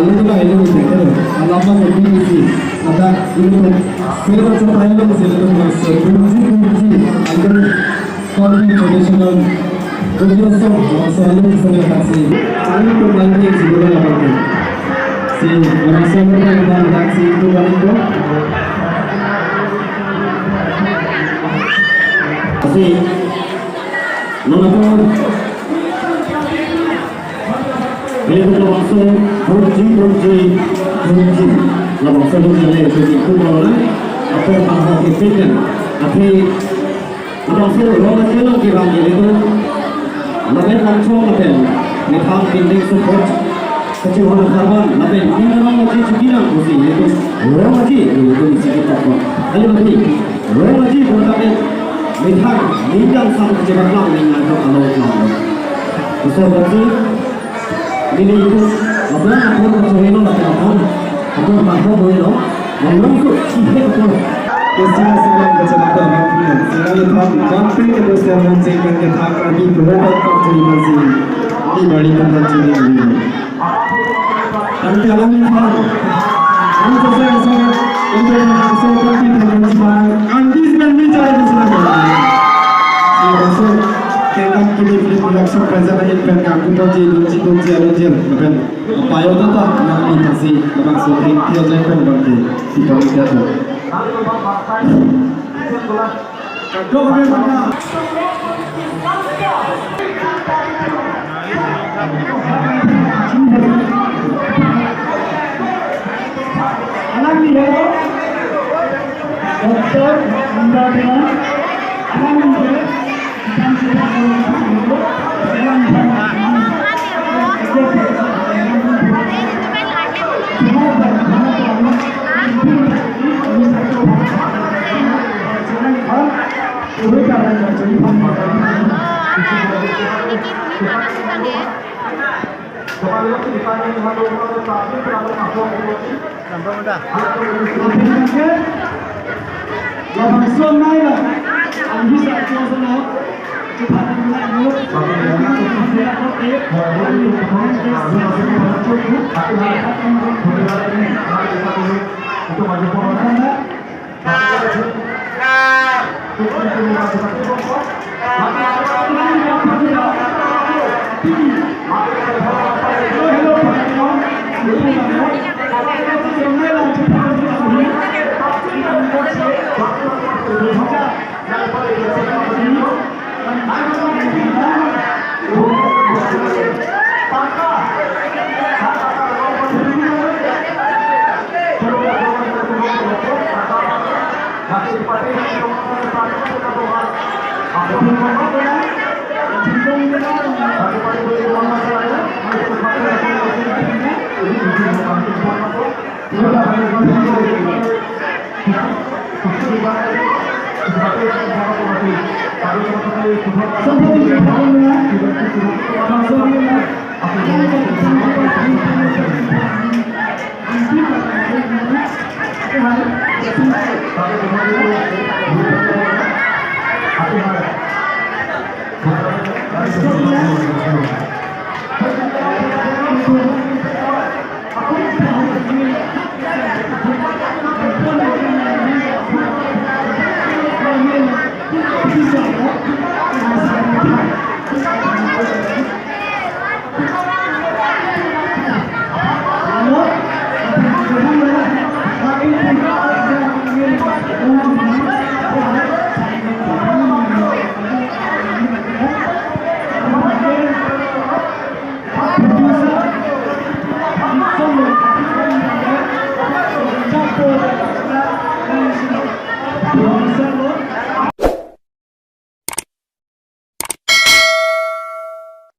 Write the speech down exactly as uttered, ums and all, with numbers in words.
Ilitum, ilitum, ilitum. Alama ko B B C. Ada ilitum. Sila sa tayo lang sila ilitum, mas, eh, Burji, Burji. Under Kondi traditional. Burji song, mas, eh, ilitum sila taksi. Ilitum lagi sila taksi. Si, mas, eh, ilitum taksi itu kan itu. Si, nona po. Ilitum labangso Burji, Burji, Burji. Labangso Burji le, Burji itu kalau na, apa, apa, apa, apa, apa, labangso rong aje lo kevang ilitum. Lapen langchong lapen methang pindeng support. Kachinghon apharman lapen ning arong aje chipinang pusi ilitum rong aje ilitum isi kitap ko. Kali mati rong aje pun kami methang ningdang sam kachebaklang ning arong alo klang. Puso berarti neli itu apa apa kachinghon lapen apa apa apa boleh lo. Nongrong ko ihe ko. Kesi salam kacamatan Bangpin. Selalu thap Bangpin ke dosen Bangpin ke thap kami berubah kau terima kasih. Di balik tempat sini. Kami dalam ini. Kami selesai selesai. Untuk masuk ke tempat sini. Kami sebenarnya cari di sana. Masuk. Kami kini beli production present aja pen kami tu je, tu je, tu je, tu je. Payo tata nang ni kasi labangso thengpi ajaipon abangke sitong ida tu. Kadok ke mana? Alang ni ya. Doktor Indra Dina. Alang ni ya.